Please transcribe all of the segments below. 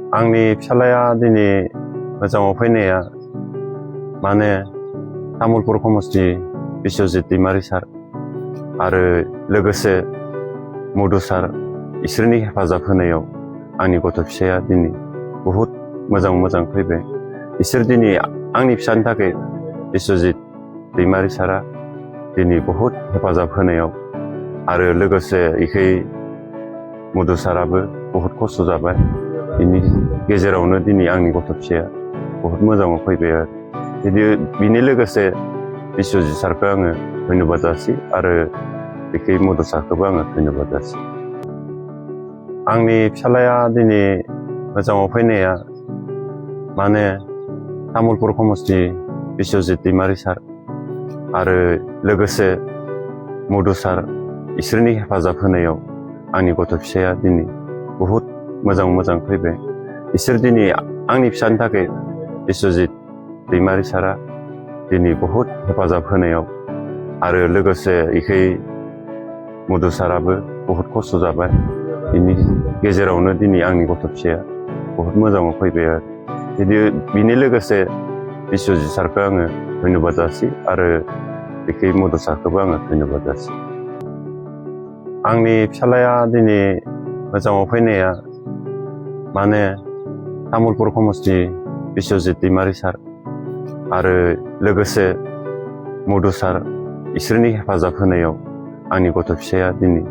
आंनि फिसालाया दिनै मोजाङाव फैनाया माने तामुलपुर समस्ति बिस्वजित दैमारि सार आरो लोगोसे मधु सार इसोरनि हेफाजाब होनायाव आंनि गथ' फिसाया दिनै बहुद मोजां फैबाय। इसोर दिनै आंनि फिसानि थाखाय बिस्वजित दैमारि सारा दिनै बहुद हेफाजाब होनायाव आरो लोगोसे इखै मधु साराबो बहुद खस्थ' जाबाय। बिनि गेजेरावनो दिनै आंनि गथ' फिसाया बहुद मोजाङाव फैबाय आरो बिनि लोगोसे बिस्वजित सारखौ आङो धन्यबाद जासि आरो बेखै मधु सारखौबो आङो धन्यबाद जासि। आंनि फिसालाया दिनै मोजाङाव फैनाया माने तामुलपुर समस्ति बिस्वजित दैमारि सार आरो लोगोसे मधु सार इसोरनि हेफाजाब होनायाव आंनि गथ' फिसाया दिनै बहुद मोजां फैबाय। इसोर दिनै आंनि फिसानि थाखाय बिस्वजित दैमारि सारा दिनै बहुद हेफाजाब होनायाव आरो लोगोसे इखै मधु साराबो बहुद खस्थ' जाबाय। बिनि गेजेरावनो दिनै आंनि गथ' फिसाया बहुद मोजाङाव फैबाय आरो बिनि लोगोसे बिस्वजित सारखौ आङो धन्यबाद जासि आरो बेखै मधु सारखौबो आङो धन्यबाद जासि। आंनि फिसालाया दिनै मोजाङाव फैनाया माने तामुलपुर समस्ति बिस्वजित दैमारि सार आरो लोगोसे मधु सार इसोरनि हेफाजाब होनायाव आंनि गथ' फिसाया दिनै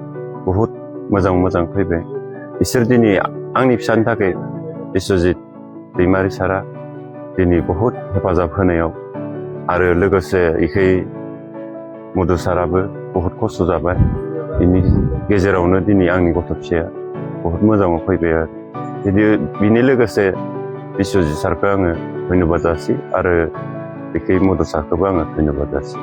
बहुद मोजां फैबाय। इसोर दिनै आंनि फिसानि थाखाय बिस्वजित दैमारि सारा दिनै बहुद हेफाजाब होनायाव आरो लोगोसे इखै मधु साराबो बहुद खस्थ' जाबाय। बिनि गेजेरावनो दिनै आंनि गथ' फिसाया बहुद मोजाङाव फैबाय आरो बिनि लोगोसे बिस्वजित सारखौ आङो धन्यबाद जासि आरो बेखै मधु सारखौबो आङो धन्यबाद जासि।